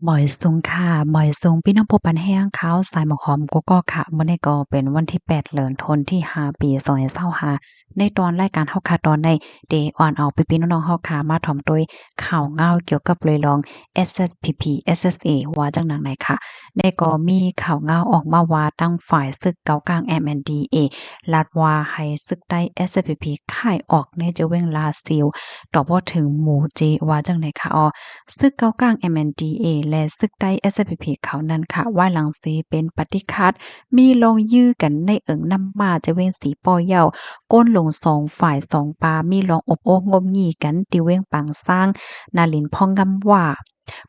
ໝາຍສູງຄ່ະ ໝາຍສູງພີ່ນ້ອງຜູ້ປັນແຮງຂ່າວສາຍໝາກຫອມກກອກໆ ຄ່ະ. ມື້ນີ້ກໍເປັນວັນທີແປດ ເດືອນທັນວາ ປີສອງພັນຊາວຫ້າ ໃນຕອນລາຍການເຮົາຄ່ະຕອນໃນ ເດອອນເອົາພີ່ໆນ້ອງໆເຮົາຄ່ະ ມາຖອມໂຕຍຂ່າວງາວກ່ຽວກັບເລື່ອງ SSPP SSA ວ່າຈັ່ງນັ້ນນາຍຄ່ະ. ແລະກໍມີຂ່າວງາວອອກມາວ່າ ທາງຝ່າຍສຶກເກົ້າກ້າງ MNDAA ລາດວ່າໃຫ້ ສຶກໃຕ້ SSPP ຄ້າຍອອກໃນຈະເວັງລາຊຽວ ຕໍ່ບໍ່ເຖິງໝູ່ເຈ ວ່າຈັ່ງໃດຄ່ະອໍ. ສຶກເກົ້າກ້າງ MNDAA ແລະ ຊຶກໃຕ້ SSPP ເຂົານັ້ນຂະ ວາຍຫຼັງເສເປັນປະຕິຄັດ ມີລອງຢື້ກັນໃນເອີ່ງນ້ຳມ້າ ຈະເວັງສີປໍ້ເຍົາ. ກົ້ນຫຼົງສອງຝ່າຍສອງປາ ມີລອງອົບໂອ້ງົບງິ້ງກັນ ທີ່ເວັງປາງຊ້າງ ນາລິນພອງງາມວ່າ.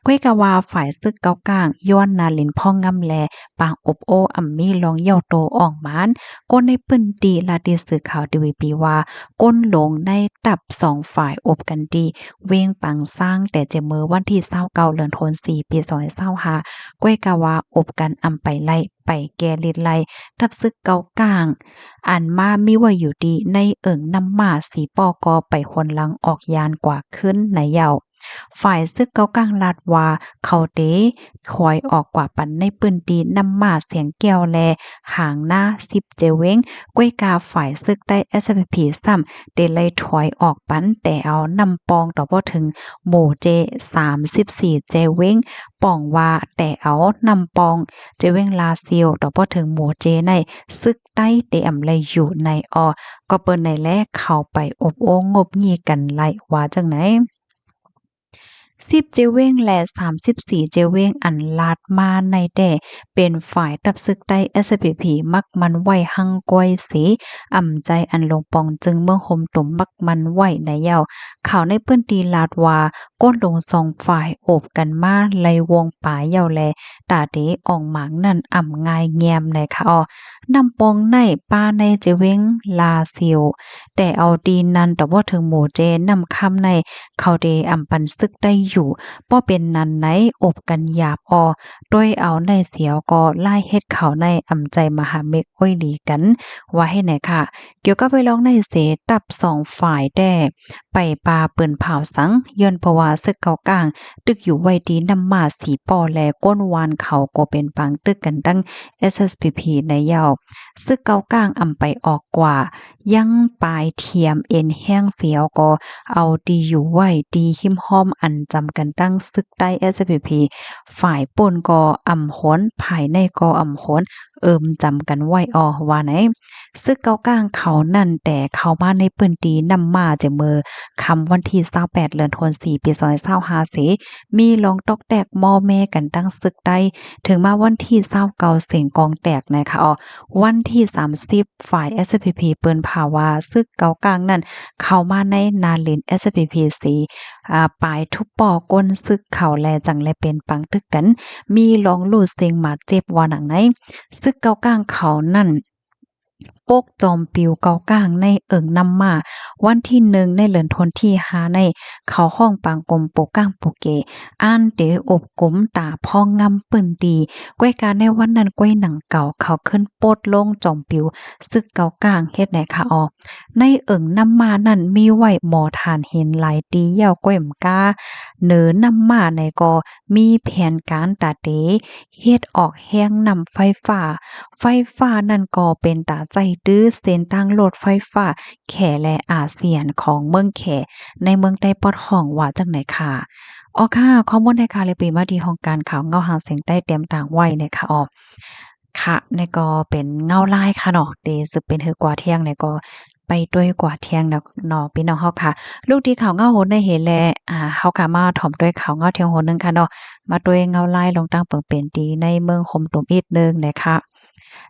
ກ້ວຍກາວ່າ ຝ່າຍຊຶກເກົ້າກ້າງ ຍ້ອນນາລິນພອງງາມ ແລະ ປາງອົບໂອ້ ອຳມີລອງເຍົາໂຕອອກມາ. ຄົນໃນພື້ນທີ່ລາດທີ່ສື່ຂ່າວ DVB ວ່າ ກົ້ນຫຼົງໃນຕັບສອງຝ່າຍອົບກັນທີ່ເວັງປາງຊ້າງ ແຕ່ຈະເມີວັນທີຊາວເກົ້າ ເດືອນທັນວາ ປີສອງພັນຊາວຫ້າ. ກ້ວຍກາວ່າອົບກັນອຳໄປໄລ່ ໄປແກ່ລິດໄລ່ ທັບຊຶກເກົ້າກ້າງ ອັນມາມີໄວ້ຢູ່ທີ່ໃນເອີ່ງນ້ຳມ້າ ສີປໍ້ກໍໄປຫົນຫຼັງອອກຢ້ານກວ່າຄືນໃນເຍົາ. ຝ່າຍຊຶກເກົ້າກ້າງລາດວ່າ ເຂົາເຕຖອຍອອກກວ່າປັນໃນພື້ນທີ່ນ້ຳມ້າ ຊຽງແກ້ວ ແລະ ຫາງນາ ສິບເຈເວັງ. ກ້ວຍກາຝ່າຍຊຶກໃຕ້ SSPP ຊ້ຳ ເຕໄລ່ຖອຍອອກປັນແຕ່ເອົານ້ຳປ່ອງ ຕໍ່ບໍ່ເຖິງໝູ່ເຈ ສາມສິບສີ່ເຈເວັງ. ປ່ອງວ່າແຕ່ເອົານ້ຳປ່ອງ ຈະເວັງລາຊຽວ ຕໍ່ບໍ່ເຖິງໝູ່ເຈໃນ ຊຶກໃຕ້ເຕອຳໄລຢູ່ໃນອໍ ກໍເປີນໃນແລເຂົ້າໄປອົບໂອ້ງົບງິ້ງກັນໄລ່ ວ່າຈັ່ງໃດ. ສິບເຈເວັງ ແລະ ສາມສິບສີ່ເຈເວັງ ອັນລາດມາໃນແຕ່ ເປັນຝ່າຍທັບຊຶກໃຕ້ SSPP ມັກໝັ້ນໄວ້ຮັ່ງກ້ວຍເສ ອຳໃຈອັນຫຼົງປອງຈຶ່ງເມືອງໂຮມຕຸມ ມັກໝັ້ນໄວ້ໃນເຍົາ. ຂ່າວໃນພື້ນທີ່ລາດວ່າ ກົ້ນຫຼົງສອງຝ່າຍອົບກັນມາໄລ່ວົງປາເຍົາ ແລະ ຕາເຕອອກໝາງນັ້ນອຳງ່າຍແງ່ມໃນຄະອໍ. ນ້ຳປ່ອງໃນປ່າໃນຈະເວັງລາຊຽວ ແຕ່ເອົາຕີນນັ້ນ ຕໍ່ບໍ່ເຖິງໝູ່ເຈນ້ຳຄຳໃນ ເຂົາເຕອຳປັນຊຶກໄດ້ຢູ່ ບໍ່ເປັນນັ້ນໃນ ອົບກັນຫຍາບອໍ. ໂດຍເອົາໃນສຽວກໍລາຍເຮັດເຂົາໃນອຳໃຈມະຫາເມັກໂອ້ຍຫຼີກັນ ວ່າໃຫ້ໃນຄະ. ກ່ຽວກັບເລື່ອງໃນເສ ທັບສອງຝ່າຍແຕ່ ໄປປ່າປືນເຜົາສັງ ຍ້ອນເພາະວ່າຊຶກເກົ້າກ້າງ ຕຶກຢູ່ໄວ້ທີ່ນ້ຳມ້າສີປໍ້ ແລະ ກົ້ນວານເຂົາກໍເປັນປາງຕຶກກັນຕັ້ງ SSPP ໃນເຍົາ. ຊຶກເກົ້າກ້າງອຳໄປອອກກວ່າ ຍັງປາຍທຽມເອັນແຮງສຽວກໍເອົາທີ່ຢູ່ໄວ້ທີ່ຮິມຫ້ອມອັນຈຳກັນຕັ້ງຊຶກໃຕ້ SSPP ຝ່າຍປຸ້ນກໍອຳໂຫນ ຝ່າຍໃນກໍອຳໂຫນ ເອີມຈຳກັນໄວ້ອໍ ວ່າໃນ. ຊຶກເກົ້າກ້າງເຂົານັ້ນແຕ່ເຂົ້າມາໃນພື້ນທີ່ນ້ຳມ້າຈະເມີຄ່ຳວັນທີຊາວແປດ ເດືອນທັນວາ ປີສອງພັນຊາວຫ້າເສ ມີລອງຕອກແຕກໝໍ້ແມ້ກັນຕັ້ງຊຶກໃຕ້ ເຖິງມາວັນທີຊາວເກົ້າ ເສັງກອງແຕກໃນຄະອໍ. ວັນທີສາມສິບ ຝ່າຍ SSPP ປືນເຜົາວ່າຊຶກເກົ້າກ້າງນັ້ນເຂົ້າມາໃນນາລິນ SSPP ເສ ອາ ປາຍທຸບປໍ້ກົ້ນຊຶກເຂົາ ແລະ ຈັ່ງແລເປັນປາງຕຶກກັນ ມີລອງລູດເສັງບາດເຈັບ ວ່າໜັງໃນ. ຊຶກເກົ້າກ້າງເຂົານັ້ນ ປົກຈອມປິວເກົ້າກ້າງໃນເອີ່ງນ້ຳມ້າ ວັນທີໜຶ່ງ ໃນເດືອນທັນວາ ໃນເຂົາຫ້ອງປາງກົມປູກກ້າງປູເກ ອ່ານເຕອົບກຸມຕາພອງງາມປືນຕີ. ກ້ວຍກາໃນວັນນັ້ນ ກ້ວຍໜັງເກົ່າເຂົາຂຶ້ນປົດລົງຈອມປິວຊຶກເກົ້າກ້າງເຮັດໃນຄະອໍ. ໃນເອີ່ງນ້ຳມ້ານັ້ນມີໄວ້ໝໍຖ່ານຫີນຫຼາຍຕີເຍົາ ກ້ວຍມະກາ ເໜີນ້ຳມ້າໃນກໍມີແຜນການຕາເຕ ເຮັດອອກແຮງນ້ຳໄຟຟ້າ. ໄຟຟ້ານັ້ນກໍເປັນຕາໃຊ້ຕື້ເສັ້ນທາງລົດໄຟຟ້າແຂ ແລະ ອາຊຽນຂອງເມືອງແຂ ໃນເມືອງໃຕ້ປອດຫ້ອງ ວ່າຈັ່ງໃດຄະ. ອໍ ຄ່ະ ຂໍ້ມູນໃນຄາວນີ້ ປີມາທີ່ຫ້ອງການຂ່າວເງົາຫາງສຽງໃຕ້ຕຽມຕາງໄວ້ໃນຄະ. ອໍ ຄ່ະ ນີ້ກໍເປັນເງົາລາຍຄະເນາະ ທີ່ສືບເປັນຮືກວ່າທ່ຽງນີ້ກໍ ໄປດ້ວຍກວ່າທ່ຽງເນາະ ເນາະ ພີ່ນ້ອງເຮົາຄະ. ລູກທີ່ຂ່າວເງົາໂຫນໃນເຫແລ ອາ ເຮົາກະມາຖອມດ້ວຍຂ່າວເງົາທ່ຽງໂຫນໜຶ່ງຄະເນາະ ມາດ້ວຍເງົາລາຍລົງຕັ້ງເປີງເປັນທີ່ໃນເມືອງໂຮມຕຸມອີກໜຶ່ງນະຄະ.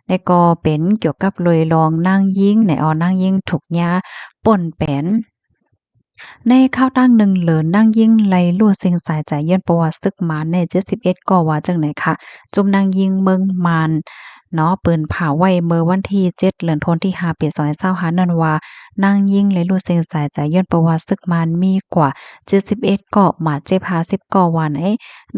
ແລະກໍເປັນກ່ຽວກັບໂລຍລອງນາງຍິງໃນ ເອົາ ນາງຍິງຖືກຍ່າປົ້ນແປນ. ໃນຄາວຕັ້ງໜຶ່ງເລີນ ນາງຍິງໄລ່ລູດເສັງສາຍໃຈ ຍ້ອນເພາະວ່າຊຶກມານໃນເຈັດສິບເອັດກໍວ່າຈັ່ງໃດຄະ. ຈຸມນາງຍິງເມືອງມານ ເນາະ ເປີນເຜີາໄວ້ເມື່ອວັນທີເຈັດ ເດືອນທັນວາ ປີສອງພັນຊາວຫ້ານັ້ນວ່າ ນາງຍິງໄດ້ຫຼຸດເສັ້ນສາຍໃຈ ຍ້ອນເພາະວ່າເສິກມານມີກວ່າເຈັດສິບເອັດເກາະ ບາດເຈັບຫ້າສິບເກາະວ່າໃນ.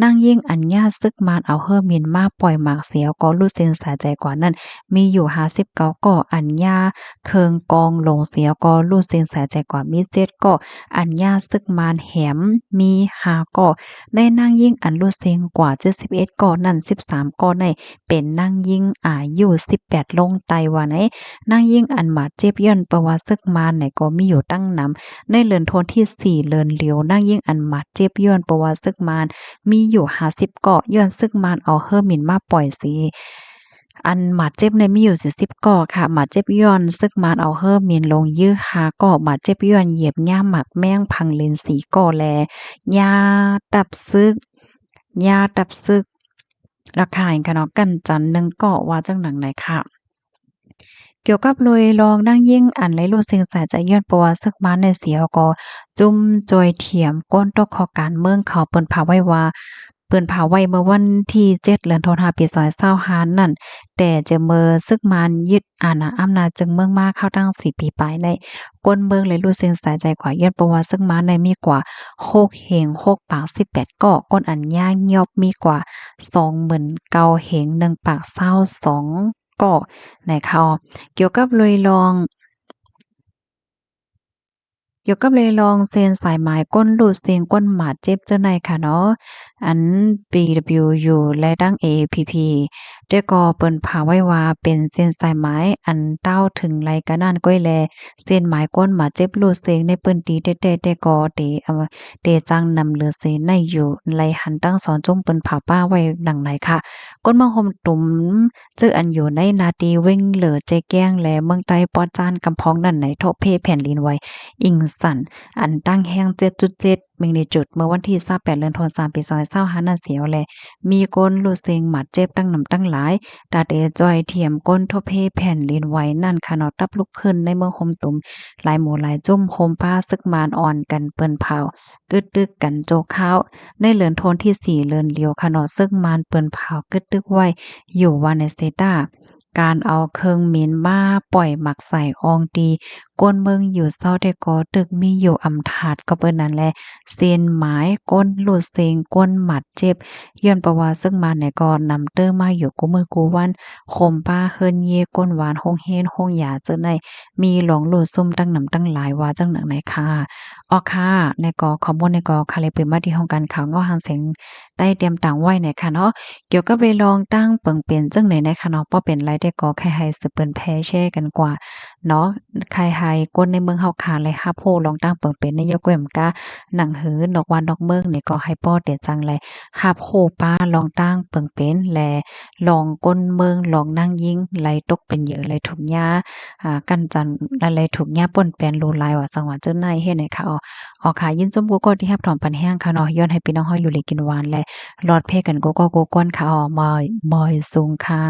ນາງຍິງອັນຍາເສິກມານເອົາເຮີມິນມາປ່ອຍໝາກເສຍກໍຫຼຸດເສັ້ນສາຍໃຈກວ່ານັ້ນ ມີຢູ່ຫ້າສິບເກົ້າເກາະ, ອັນຍາເຄື່ອງກອງໂລງເສຍກໍຫຼຸດເສັ້ນສາຍໃຈກວ່າມີເຈັດເກາະ, ອັນຍາເສິກມານແຫມມີຫ້າເກາະ. ໃນນາງຍິງອັນຫຼຸດເສັ້ນກວ່າເຈັດສິບເອັດເກາະນັ້ນ ສິບສາມເກາະໃນ ເປັນນາງຍິງອາຍຸສິບແປດລົງໄຕ່ວ່າໃນ. ນາງຍິງອັນບາດເຈັບຍ້ອນເພາະວ່າເສິກມານໃນກໍມີຢູ່ຕັ້ງນຳ. ໃນເດືອນທັນວາທີສີ່ເດືອນຫຼຽວ ນາງຍິງອັນບາດເຈັບຍ້ອນເພາະວ່າເສິກມານມີຢູ່ຫ້າສິບເກາະ ຍ້ອນເສິກມານເອົາເຮີມິນມາປ່ອຍເສຍ. ອັນບາດເຈັບໃນມີຢູ່ສີ່ສິບເກາະຄ່ະ ບາດເຈັບຍ້ອນເສິກມານເອົາເຮີມິນລົງຢື້ຫ້າເກາະ, ບາດເຈັບຍ້ອນຢຽບຫຍ້າໝາກແມງພັງລິນສີ່ເກາະ ແລະ ຍາຕັບເສິກ ຍາຕັບເສິກ ລະຄາຍກະເນາະ ກັນຈັນໜຶ່ງເກາະ ວ່າຈັ່ງນັ້ນນາຍຄ່າ. ກ່ຽວກັບໂດຍລອງນາງຍິງອັນໄດ້ຫຼຸດເສັ້ນສາຍໃຈຍ້ອນເພາະວ່າເສິກມານໃນເສຍກໍ ຈຸ້ມຈ່ອຍທຽມກົ້ນຕົກຂໍ້ການເມືອງເຂົາເປີນເຜີາໄວ້ວ່າ ເປີນເຜີາໄວ້ເມື່ອວັນທີເຈັດ ເດືອນທັນວາ ປີສອງພັນຊາວຫ້ານັ້ນ ແຕ່ຈະເມີເສິກມານຍຶດອານາອຳນາດເຊິ່ງເມືອງມາເຂົ້າຕັ້ງສີ່ປີປາຍໃນ ກົ້ນເມືອງໄດ້ຫຼຸດເສັ້ນສາຍໃຈກວ່າ ຍ້ອນເພາະວ່າເສິກມານໃນມີກວ່າຫົກເຮງຫົກປາກສິບແປດເກາະ, ກົ້ນອັນຍາງຍອບມີກວ່າສອງໝື່ນເກົ້າເຮງໜຶ່ງປາກຊາວສອງເກາະ ນາຍຄ່າ. ກ່ຽວກັບໂດຍລອງ ກ່ຽວກັບໂດຍລອງເສັ້ນສາຍໝາຍກົ້ນຫຼຸດເສັ້ນກ້ວນບາດເຈັບເຈົ້າໃນຄ່ະເນາະ ອັນ PWU ແລະ ທັງ AAPP ແຕ່ກໍເປີນພາໄວ້ວ່າເປັນເສັ້ນສາຍໝາຍອັນຕ້າວເຖິງໄລການນັ້ນກ້ອຍແລ ເສັ້ນໝາຍກ້ວນບາດເຈັບຫຼຸດເສັ້ນໃນພື້ນທີ່ແທ້ໆ ແຕ່ກໍເຕ ເຕຈັ່ງນຳເຫຼືອເສນໃນຢູ່ໄລຫັນທັງສອງຈຸ້ມເປີນພາປ້າໄວ້ດັ່ງໃດຄ່ະ. ກົ້ນເມືອງໂຮມຕຸມ ເຊິ່ງອັນຢູ່ໃນໜ້າທີ່ເວັງເລີ ເຈແກ້ງ ແລະ ເມືອງໃຕ້ປອດຈ້ານກຳພອງນັ້ນໃນ ໂທະເພແຜ່ນດິນໄຫວອິງສັນ ອັນຕັ້ງແຮງເຈັດຈຸດເຈັດແມກນິຈູດ ເມື່ອວັນທີຊາວແປດ ເດືອນທັນວາ ປີສອງພັນຊາວຫ້ານັ້ນເສຍແລະ ມີກົ້ນຫຼຸດເສັງບາດເຈັບຕັ້ງນຳຕັ້ງຫຼາຍ ຕາເຕຈ່ອຍທຽມກົ້ນໂທະເພແຜ່ນດິນໄຫວນັ້ນຂະເນາະ ຕັບລຸກຂຶ້ນໃນເມືອງໂຮມຕຸມ ຫຼາຍໝູ່ຫຼາຍຈຸ້ມໂຮມປ້າເສິກມານອ່ອນກັນເປີນເຜົາ ກຶດຕຶກກັນຊົ່ວຄາວ ໃນເດືອນທັນວາທີສີ່ເດືອນດຽວຂະເນາະ ເສິກມານເປີນເຜົາກຶດຕຶກໄວ້ຢູ່ວ່າໃນເຊຕາ ການເອົາເຄື່ອງມິນມາປ່ອຍໝັກໃສ່ອ່ອງຕີ ກວນເບິ່ງຢູ່ເຊົ້າແຕ່ກໍຕຶກມີຢູ່ອຳທາດ ກໍເປັນນັ້ນແຫຼະ ເສັ້ນໝາຍກົ້ນຫຼຸດເສັງ ກ້ວນບາດເຈັບ ຍ້ອນເພາະວ່າເສິກມານໃນກໍນຳເຕີມາຢູ່ຄູ່ມື້ຄູ່ວັນ ໂຮມປ້າເຮືອນເຢ ກ້ນວານ ໂຮງຮຽນ ໂຮງຢາ ເຈີໃນ ມີລອງຫຼູ້ຊຸ່ມຕັ້ງນຳຕັ້ງຫຼາຍ ວ່າຈັ່ງນັ້ນນາຍຄ່າ. ອໍ ຄ່ະ ໃນກໍຂໍ້ມູນໃນກໍຄ່າໄດ້ເປີດມາທີ່ຫ້ອງການຂ່າວເງົາຫາງສຽງໃຕ້ຕຽມຕາງໄວ້ນາຍຄ່າເນາະ ກ່ຽວກັບເລື່ອງຕ່າງເປີງເປັນຈັ່ງໃດນາຍຄ່າເນາະ ພໍເປັນໄລແຕ່ກໍໃຫ້ໃຫ້ສືບເປີນແຜ່ແຊກັນກວ່າເນາະ ໃຫ້ໃຫ້ຄົນໃນເມືອງເຮົາຄ່າໄດ້ຮັບຮູ້ລອງຕ່າງເປີງເປັນໃນຍົກເວັ້ນກະໜັງສືນອກບ້ານນອກເມືອງນີ້ ກໍໃຫ້ພໍເຕຈັ່ງໄດ້ຮັບຮູ້ປ້າລອງຕ່າງເປີງເປັນ ແລະ ລອງກົ້ນເມືອງ ລອງນາງຍິງ ໄດ້ຕົກເປັນເຫຍື່ອ ໄດ້ຖືກຫຍ້າ ອ່າ ກັນຈັນ ໄດ້ຖືກຫຍ້າປົ້ນແປນຫຼູຫຼາຍວ່າ ສັງຫວັດເຈີໃນເຮັດໃຫ້ຄ່າ ອໍ ອໍ ຄ່ະ ຍິນຊົມກູ່ກໍທີ່ຮັບຖອມປັນແຮງຄ່ະເນາະ ຍ້ອນໃຫ້ພີ່ນ້ອງເຮົາຢູ່ດີກິນຫວານ ແລະ ລອດເພກັນກູ່ກໍກູ່ກ່ອນຄ່ະ ອໍ ມາຍ ມາຍສູງຄ່ະ.